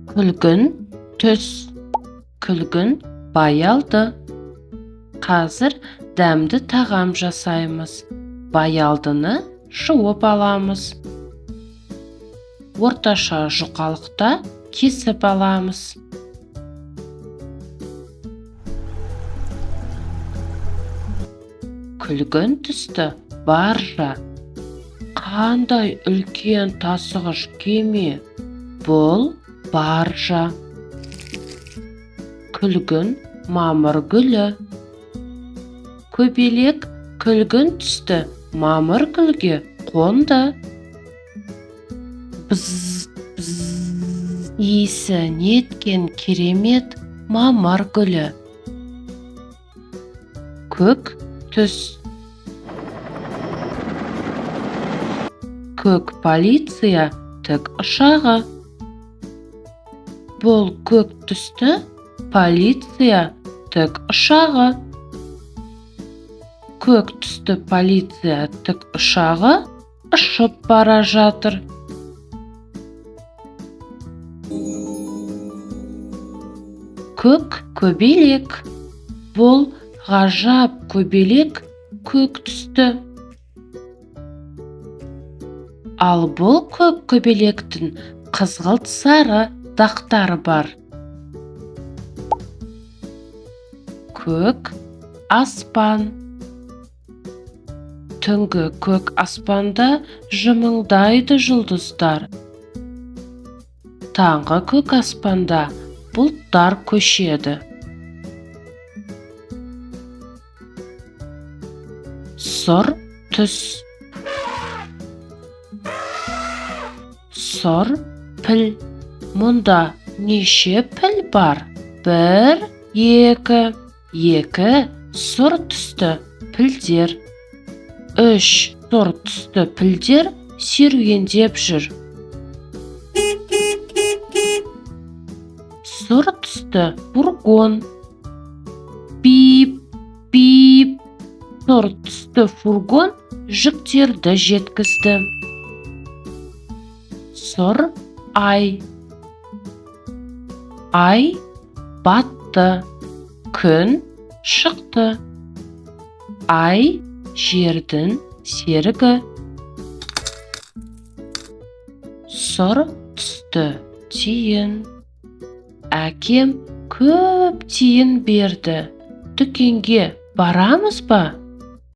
Күлгін түс. Күлгін баялды. Қазір дәмді тағам жасаймыз. Баялдыны жуып аламыз. Орташа жұқалықта кесіп аламыз. Күлгін түсті баржа. Қандай үлкен тасығыш кеме? Бұл баржа. Күлгін мамыр гүлі. Көбелек күлгін түсті мамыр гүлге қонды. Быз, быз. Иісі неткен керемет мамыр гүлі. Көк түс. Көк полиция тік ұшағы. Бұл көк түсті полиция тік ұшағы. Көк түсті полиция тік ұшағы ұшып бара жатыр. Көк көбелек. Бұл ғажап көбелек көк түсті. Ал бұл көк көбелектің қызғылт сары дақтары бар. Көк аспан. Түнгі көк аспанда жымыңдайды жұлдыздар. Таңғы көк аспанда бұлттар көшеді. Сұр түс. Сұр піл. Мұнда неше піл бар? 1, 2. 2 сұр түсті пілдер. 3 сұр түсті пілдер серуендеп жүр. Сұр түсті фургон. Пип, пип. Сұр түсті фургон жүктерді жеткізді. Сұр ай. Ай батты. Күн шықты. Ай жердің серігі. Сұр түсті тиін. Әкем көп тиін берді. Дүкенге барамыз ба?